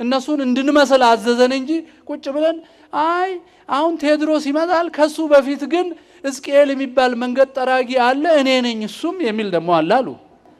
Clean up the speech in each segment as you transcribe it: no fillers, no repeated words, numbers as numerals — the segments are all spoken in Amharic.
እነሱን እንድንመስል አዘዘን እንጂ ቁጭ ብለን አይ አሁን ቴዎድሮስ ይመጣል ከሱ በፊት ግን ሕዝቅኤል የሚባል መንገድ ጠራጊ አለ እኔ ነኝ እሱም የሚል ደግሞ አለ አሉ።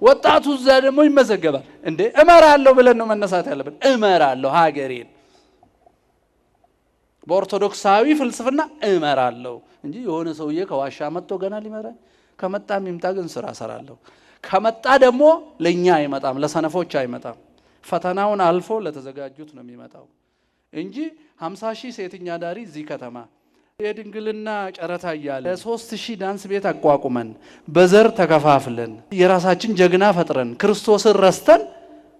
ወጣቱ እዛ ደግሞ ይመዘገባል። እንዴ እመራለሁ ብለን ነው መነሳት ያለብን። እመራለሁ ሀገሬን በኦርቶዶክሳዊ ፍልስፍና እመራለሁ እንጂ የሆነ ሰውዬ ከዋሻ መጥቶ ገና ሊመራኝ ከመጣም ይምጣ ግን ስራ እሰራለሁ። ከመጣ ደግሞ ለኛ አይመጣም፣ ለሰነፎች አይመጣም። ፈተናውን አልፎ ለተዘጋጁት ነው የሚመጣው እንጂ 50 ሺህ ሴተኛ አዳሪ እዚህ ከተማ የድንግልና ጨረታ እያለ 3000 ዳንስ ቤት አቋቁመን በዘር ተከፋፍለን የራሳችን ጀግና ፈጥረን ክርስቶስን ረስተን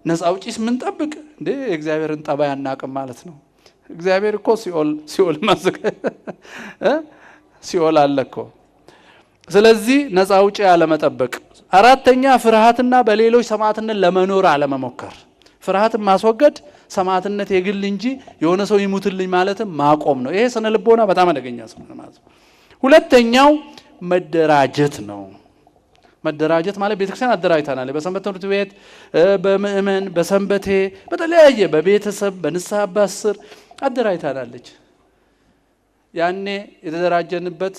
ነፃ አውጪስ ምን ጠብቅ እንዴ? የእግዚአብሔርን ጠባይ አናውቅም ማለት ነው። እግዚአብሔር እኮ ሲኦል ሲኦል አለ እኮ። ስለዚህ ነፃ አውጪ አለመጠበቅ። አራተኛ ፍርሃትና በሌሎች ሰማዕትነት ለመኖር አለመሞከር። ፍርሃትን ማስወገድ ሰማዕትነት የግል እንጂ የሆነ ሰው ይሙትልኝ ማለትም ማቆም ነው። ይሄ ስነ ልቦና በጣም አደገኛ ስለሆነ ማለት ነው። ሁለተኛው መደራጀት ነው። መደራጀት ማለት ቤተክርስቲያን አደራጅታናል። በሰንበት ትምህርት ቤት፣ በምእመን፣ በሰንበቴ፣ በተለያየ በቤተሰብ፣ በንስሐ አባት ስር አደራጅታናለች። ያኔ የተደራጀንበት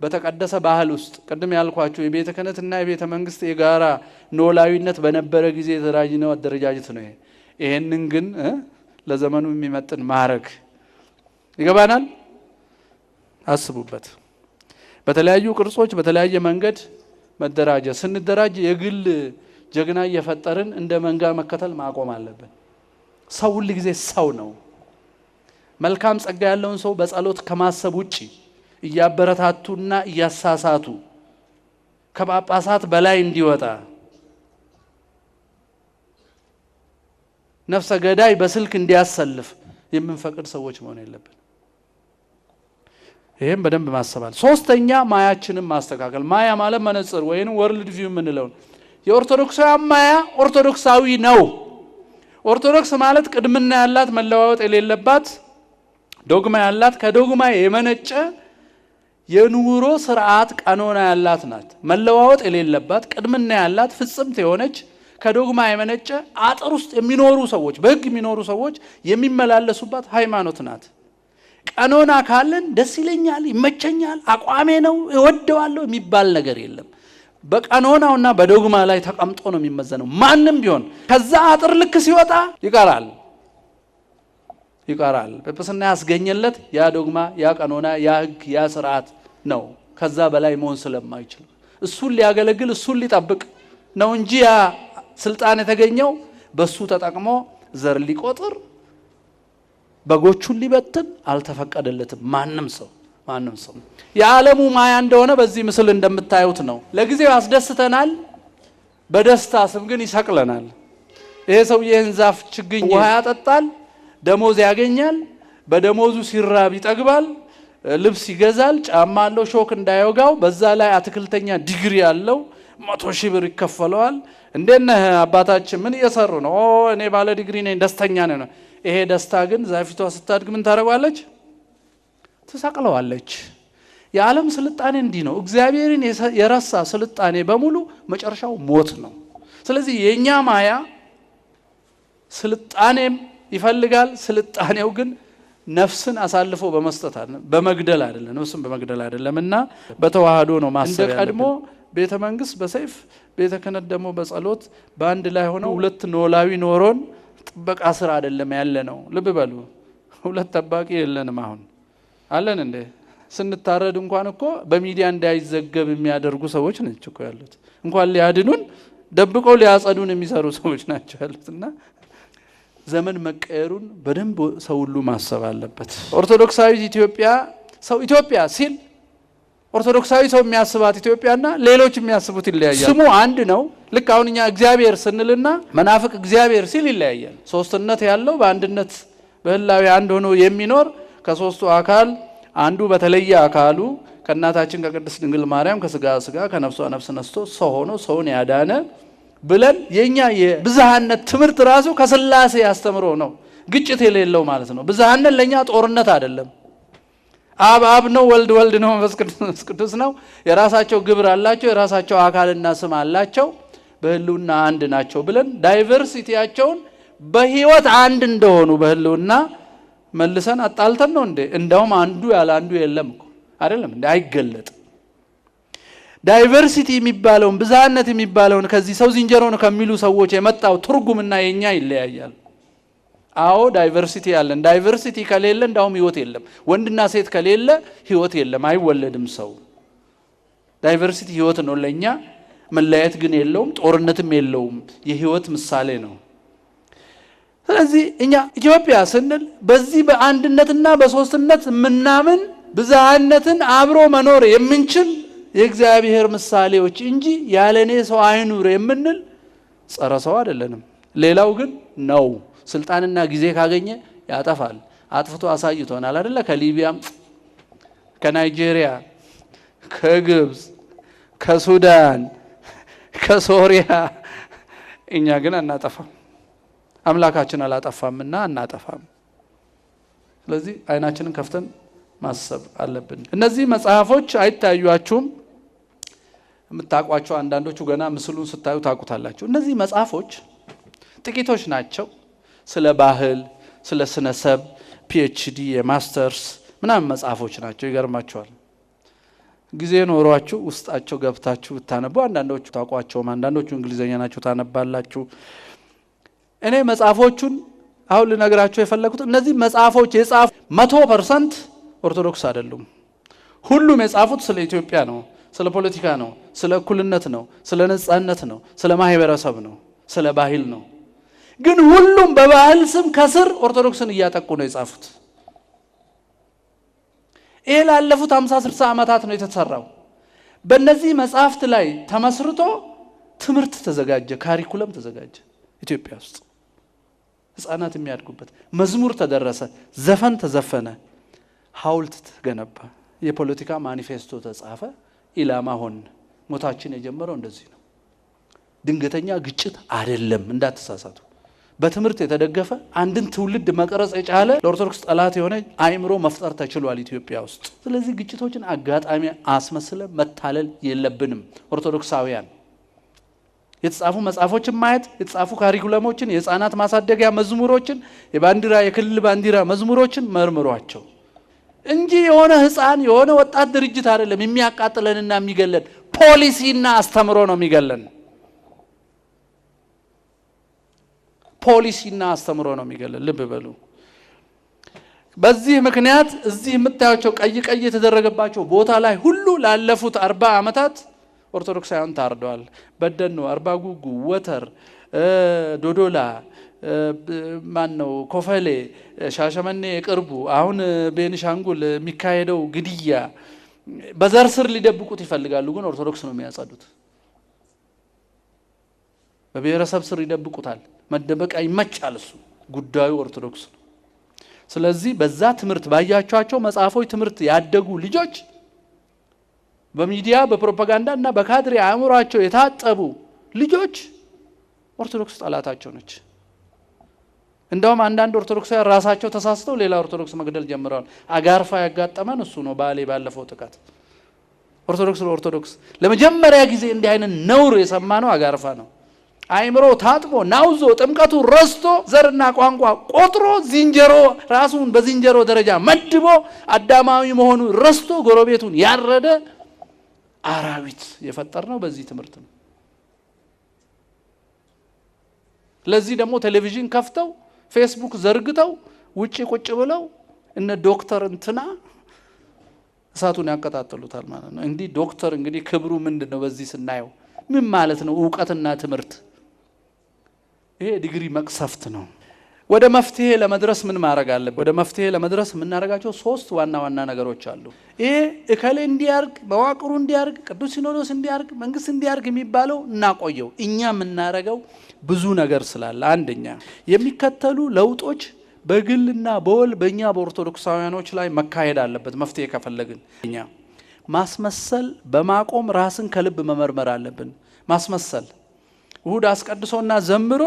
በተቀደሰ ባህል ውስጥ ቅድም ያልኳችሁ የቤተ ክህነትና የቤተ መንግስት የጋራ ኖላዊነት በነበረ ጊዜ የተደራጀነው አደረጃጀት ነው። ይሄንን ግን ለዘመኑ የሚመጥን ማድረግ ይገባናል። አስቡበት። በተለያዩ ቅርጾች በተለያየ መንገድ መደራጀት። ስንደራጅ የግል ጀግና እየፈጠርን እንደ መንጋ መከተል ማቆም አለብን። ሰው ሁል ጊዜ ሰው ነው። መልካም ጸጋ ያለውን ሰው በጸሎት ከማሰብ ውጪ እያበረታቱና እያሳሳቱ ከጳጳሳት በላይ እንዲወጣ ነፍሰ ገዳይ በስልክ እንዲያሰልፍ የምንፈቅድ ሰዎች መሆን የለብን። ይሄም በደንብ ማሰባል። ሶስተኛ ማያችንን ማስተካከል። ማያ ማለት መነጽር ወይንም world view የምንለው የኦርቶዶክሳዊ ማያ ኦርቶዶክሳዊ ነው። ኦርቶዶክስ ማለት ቅድምና ያላት መለዋወጥ የሌለባት ዶግማ ያላት ከዶግማ የመነጨ የኑሮ ስርዓት ቀኖና ያላት ናት። መለዋወጥ የሌለባት ቅድምና ያላት ፍጽምት የሆነች ከዶግማ የመነጨ አጥር ውስጥ የሚኖሩ ሰዎች በህግ የሚኖሩ ሰዎች የሚመላለሱባት ሃይማኖት ናት። ቀኖና ካለን ደስ ይለኛል፣ ይመቸኛል፣ አቋሜ ነው፣ እወደዋለሁ የሚባል ነገር የለም። በቀኖናውና በዶግማ ላይ ተቀምጦ ነው የሚመዘነው። ማንም ቢሆን ከዛ አጥር ልክ ሲወጣ ይቀራል ይቀራል። ጵጵስና ያስገኘለት ያ ዶግማ፣ ያ ቀኖና፣ ያ ህግ፣ ያ ስርዓት ነው። ከዛ በላይ መሆን ስለማይችል እሱን ሊያገለግል እሱን ሊጠብቅ ነው እንጂ ያ ስልጣን የተገኘው በሱ ተጠቅሞ ዘር ሊቆጥር በጎቹን ሊበትን አልተፈቀደለትም። ማንም ሰው የዓለሙ ማያ እንደሆነ በዚህ ምስል እንደምታዩት ነው። ለጊዜው ያስደስተናል፣ በደስታ ስም ግን ይሰቅለናል። ይሄ ሰው ይሄን ዛፍ ችግኝ ውሃ ያጠጣል፣ ደሞዝ ያገኛል። በደሞዙ ሲራብ ይጠግባል፣ ልብስ ይገዛል፣ ጫማ አለው ሾክ እንዳይወጋው። በዛ ላይ አትክልተኛ ዲግሪ ያለው 100,000 ብር ይከፈለዋል። እንዴት ነህ አባታችን ምን እየሰሩ ነው? ኦ እኔ ባለ ዲግሪ ነኝ ደስተኛ ነኝ። ይሄ ደስታ ግን ዛፊቷ ስታድግ ምን ታደርገዋለች? ትሰቅለዋለች። የዓለም ስልጣኔ እንዲህ ነው። እግዚአብሔርን የረሳ ስልጣኔ በሙሉ መጨረሻው ሞት ነው። ስለዚህ የኛ ማያ ስልጣኔም ይፈልጋል። ስልጣኔው ግን ነፍስን አሳልፎ በመስጠት አይደለም፣ በመግደል አይደለም፣ ነፍስን በመግደል አይደለምና በተዋህዶ ነው ማሰብ ያለብን። ቀድሞ ቤተ መንግስት በሰይፍ ቤተ ክህነት ደግሞ በጸሎት በአንድ ላይ ሆነው ሁለት ኖላዊ ኖሮን ጥበቃ ስራ አይደለም ያለ ነው። ልብ በሉ፣ ሁለት ጠባቂ የለንም። አሁን አለን እንዴ? ስንታረድ እንኳን እኮ በሚዲያ እንዳይዘገብ የሚያደርጉ ሰዎች ናቸው እኮ ያሉት። እንኳን ሊያድኑን ደብቀው ሊያጸዱን የሚሰሩ ሰዎች ናቸው ያሉትና ዘመን መቀየሩን በደንብ ሰው ሁሉ ማሰብ አለበት። ኦርቶዶክሳዊ ኢትዮጵያ ሰው ኢትዮጵያ ሲል ኦርቶዶክሳዊ ሰው የሚያስባት ኢትዮጵያና ሌሎች የሚያስቡት ይለያያል። ስሙ አንድ ነው። ልክ አሁን እኛ እግዚአብሔር ስንልና መናፍቅ እግዚአብሔር ሲል ይለያያል። ሶስትነት ያለው በአንድነት በህላዊ አንድ ሆኖ የሚኖር ከሶስቱ አካል አንዱ በተለየ አካሉ ከእናታችን ከቅድስት ድንግል ማርያም ከስጋ ስጋ ከነፍሷ ነፍስ ነስቶ ሰው ሆኖ ሰውን ያዳነ ብለን የኛ የብዝሃነት ትምህርት ራሱ ከስላሴ አስተምሮ ነው። ግጭት የሌለው ማለት ነው። ብዝሃነት ለኛ ጦርነት አይደለም። አብ አብ ነው፣ ወልድ ወልድ ነው፣ መንፈስ ቅዱስ ነው። የራሳቸው ግብር አላቸው፣ የራሳቸው አካልና ስም አላቸው፣ በህልውና አንድ ናቸው ብለን ዳይቨርሲቲያቸውን በህይወት አንድ እንደሆኑ በህልውና መልሰን አጣልተን ነው እንዴ? እንዳውም አንዱ ያለ አንዱ የለም እኮ አይደለም እንዴ? አይገለጥም። Diversity የሚባለውን ብዝሃነት የሚባለውን ከዚህ ሰው ዝንጀሮ ነው ከሚሉ ሰዎች የመጣው ትርጉምና የኛ ይለያያል። አዎ diversity አለን። Diversity ከሌለ እንዳውም ህይወት የለም። ወንድና ሴት ከሌለ ህይወት የለም፣ አይወለድም ሰው። Diversity ህይወት ነው ለኛ። መለያየት ግን የለውም፣ ጦርነትም የለውም። የህይወት ምሳሌ ነው። ስለዚህ እኛ ኢትዮጵያ ስንል በዚህ በአንድነትና በሶስትነት የምናምን ብዝሃነትን አብሮ መኖር የምንችል የእግዚአብሔር ምሳሌዎች እንጂ ያለኔ ሰው አይኑር የምንል ጸረ ሰው አይደለንም። ሌላው ግን ነው። ስልጣንና ጊዜ ካገኘ ያጠፋል። አጥፍቶ አሳይቶናል አይደለ? ከሊቢያም፣ ከናይጄሪያ፣ ከግብፅ፣ ከሱዳን፣ ከሶሪያ። እኛ ግን አናጠፋም። አምላካችን አላጠፋምና አናጠፋም። ስለዚህ አይናችንን ከፍተን ማሰብ አለብን። እነዚህ መጽሐፎች አይታዩአችሁም? የምታውቋቸው አንዳንዶቹ ገና ምስሉን ስታዩ ታውቁታላችሁ። እነዚህ መጽሐፎች ጥቂቶች ናቸው። ስለ ባህል፣ ስለ ስነሰብ PhD የ masters ምናምን መጽሐፎች ናቸው። ይገርማቸዋል። ጊዜ ኖሯችሁ ውስጣቸው ገብታችሁ ብታነቡ አንዳንዶቹ ታውቋቸውም፣ አንዳንዶቹ እንግሊዘኛ ናቸው ታነባላችሁ። እኔ መጽሐፎቹን አሁን ልነግራችሁ የፈለኩት እነዚህ መጽሐፎች የጻፉ 100% ኦርቶዶክስ አይደሉም። ሁሉም የጻፉት ስለ ኢትዮጵያ ነው፣ ስለ ፖለቲካ ነው፣ ስለ እኩልነት ነው፣ ስለ ነጻነት ነው፣ ስለ ማህበረሰብ ነው፣ ስለ ባህል ነው። ግን ሁሉም በባህል ስም ከስር ኦርቶዶክስን እያጠቁ ነው የጻፉት። ይሄ ላለፉት 50-60 ዓመታት ነው የተሰራው። በእነዚህ መጽሐፍት ላይ ተመስርቶ ትምህርት ተዘጋጀ፣ ካሪኩለም ተዘጋጀ። ኢትዮጵያ ውስጥ ህፃናት የሚያድጉበት መዝሙር ተደረሰ፣ ዘፈን ተዘፈነ፣ ሐውልት ተገነባ፣ የፖለቲካ ማኒፌስቶ ተጻፈ። ኢላማ ሆን። ሞታችን የጀመረው እንደዚህ ነው። ድንገተኛ ግጭት አይደለም፣ እንዳትሳሳቱ። በትምህርት የተደገፈ አንድን ትውልድ መቅረጽ የቻለ ለኦርቶዶክስ ጠላት የሆነ አእምሮ መፍጠር ተችሏል ኢትዮጵያ ውስጥ። ስለዚህ ግጭቶችን አጋጣሚ አስመስለ መታለል የለብንም። ኦርቶዶክሳውያን የተጻፉ መጽሐፎችን ማየት፣ የተጻፉ ካሪኩለሞችን፣ የህፃናት ማሳደጊያ መዝሙሮችን፣ የባንዲራ የክልል ባንዲራ መዝሙሮችን መርምሯቸው እንጂ የሆነ ህፃን የሆነ ወጣት ድርጅት አይደለም የሚያቃጥለንና የሚገለን፣ ፖሊሲና አስተምሮ ነው የሚገለን። ፖሊሲና አስተምሮ ነው የሚገለን። ልብ በሉ። በዚህ ምክንያት እዚህ የምታያቸው ቀይ ቀይ የተደረገባቸው ቦታ ላይ ሁሉ ላለፉት 40 ዓመታት ኦርቶዶክሳውያን ታርደዋል። በደኖ፣ አርባ ጉጉ፣ ወተር፣ ዶዶላ፣ ማን ነው ኮፈሌ፣ ሻሸመኔ የቅርቡ አሁን ቤኒሻንጉል የሚካሄደው ግድያ በዘር ስር ሊደብቁት ይፈልጋሉ፣ ግን ኦርቶዶክስ ነው የሚያጸዱት። በብሔረሰብ ስር ይደብቁታል። መደበቂያ ይመቻል። እሱ ጉዳዩ ኦርቶዶክስ ነው። ስለዚህ በዛ ትምህርት ባያቸዋቸው መጽሐፎች ትምህርት ያደጉ ልጆች በሚዲያ በፕሮፓጋንዳ እና በካድሬ አእምሯቸው የታጠቡ ልጆች ኦርቶዶክስ ጠላታቸው ነች። እንደውም አንዳንድ ኦርቶዶክሳውያን ራሳቸው ተሳስተው ሌላ ኦርቶዶክስ መግደል ጀምረዋል። አጋርፋ ያጋጠመን እሱ ነው። ባሌ ባለፈው ጥቃት ኦርቶዶክስ ለኦርቶዶክስ ለመጀመሪያ ጊዜ እንዲህ አይነት ነውር የሰማ ነው አጋርፋ ነው። አእምሮ ታጥቦ ናውዞ ጥምቀቱ ረስቶ ዘርና ቋንቋ ቆጥሮ ዝንጀሮ ራሱን በዝንጀሮ ደረጃ መድቦ አዳማዊ መሆኑ ረስቶ ጎረቤቱን ያረደ አራዊት የፈጠር ነው በዚህ ትምህርት ነው። ለዚህ ደግሞ ቴሌቪዥን ከፍተው ፌስቡክ ዘርግተው ውጪ ቁጭ ብለው እነ ዶክተር እንትና እሳቱን ያቀጣጥሉታል ማለት ነው። እንግዲህ ዶክተር እንግዲህ ክብሩ ምንድነው? በዚህ ስናየው ምን ማለት ነው? እውቀትና ትምህርት ይሄ ዲግሪ መቅሰፍት ነው። ወደ መፍትሄ ለመድረስ ምን ማድረግ አለብን? ወደ መፍትሄ ለመድረስ የምናደርጋቸው ሶስት ዋና ዋና ነገሮች አሉ። ይሄ እከሌ እንዲያርግ፣ መዋቅሩ እንዲያርግ፣ ቅዱስ ሲኖዶስ እንዲያርግ፣ መንግስት እንዲያርግ የሚባለው እናቆየው። እኛ የምናደርገው ብዙ ነገር ስላለ፣ አንደኛ የሚከተሉ ለውጦች በግልና በወል በእኛ በኦርቶዶክሳውያኖች ላይ መካሄድ አለበት። መፍትሄ ከፈለግን እኛ ማስመሰል በማቆም ራስን ከልብ መመርመር አለብን። ማስመሰል እሁድ አስቀድሶና ዘምሮ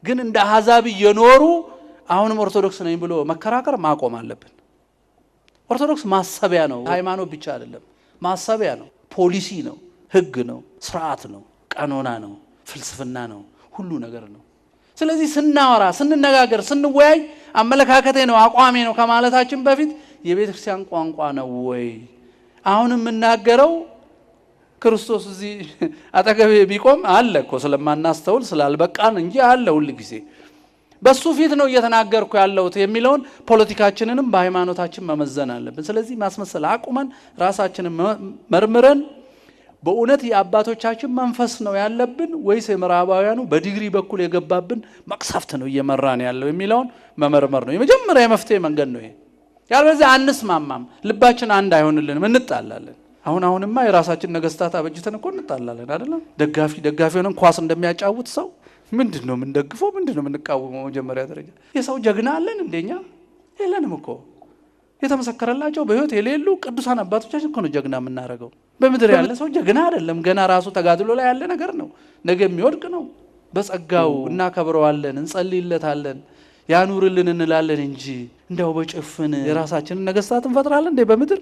ግን እንደ አሕዛብ እየኖሩ አሁንም ኦርቶዶክስ ነኝ ብሎ መከራከር ማቆም አለብን። ኦርቶዶክስ ማሰቢያ ነው፣ ሃይማኖት ብቻ አይደለም። ማሰቢያ ነው፣ ፖሊሲ ነው፣ ህግ ነው፣ ስርዓት ነው፣ ቀኖና ነው፣ ፍልስፍና ነው፣ ሁሉ ነገር ነው። ስለዚህ ስናወራ፣ ስንነጋገር፣ ስንወያይ አመለካከቴ ነው አቋሜ ነው ከማለታችን በፊት የቤተ ክርስቲያን ቋንቋ ነው ወይ? አሁን የምናገረው ክርስቶስ እዚህ አጠገቤ ቢቆም አለ እኮ፣ ስለማናስተውል ስላልበቃን እንጂ አለ፣ ሁል ጊዜ በሱ ፊት ነው እየተናገርኩ ያለሁት የሚለውን ፖለቲካችንንም በሃይማኖታችን መመዘን አለብን። ስለዚህ ማስመሰል አቁመን ራሳችንን መርምረን በእውነት የአባቶቻችን መንፈስ ነው ያለብን ወይስ የምዕራባውያኑ በዲግሪ በኩል የገባብን መቅሰፍት ነው እየመራን ያለው የሚለውን መመርመር ነው የመጀመሪያ የመፍትሄ መንገድ ነው ይሄ። ያለበለዚያ አንስማማም፣ ልባችን አንድ አይሆንልንም፣ እንጣላለን። አሁን አሁንማ የራሳችን ነገስታት አበጅተን እኮ እንጣላለን አይደለም? ደጋፊ ደጋፊ ሆነን ኳስ እንደሚያጫውት ሰው ምንድን ነው የምንደግፈው? ምንድን ነው የምንቃወመው? መጀመሪያ ደረጃ የሰው ጀግና አለን እንደኛ? የለንም እኮ። የተመሰከረላቸው በሕይወት የሌሉ ቅዱሳን አባቶቻችን እኮ ነው ጀግና የምናደርገው። በምድር ያለ ሰው ጀግና አይደለም። ገና ራሱ ተጋድሎ ላይ ያለ ነገር ነው። ነገ የሚወድቅ ነው። በጸጋው እናከብረዋለን፣ እንጸልይለታለን፣ ያኑርልን እንላለን እንጂ እንዲያው በጭፍን የራሳችንን ነገስታት እንፈጥራለን እንዴ በምድር?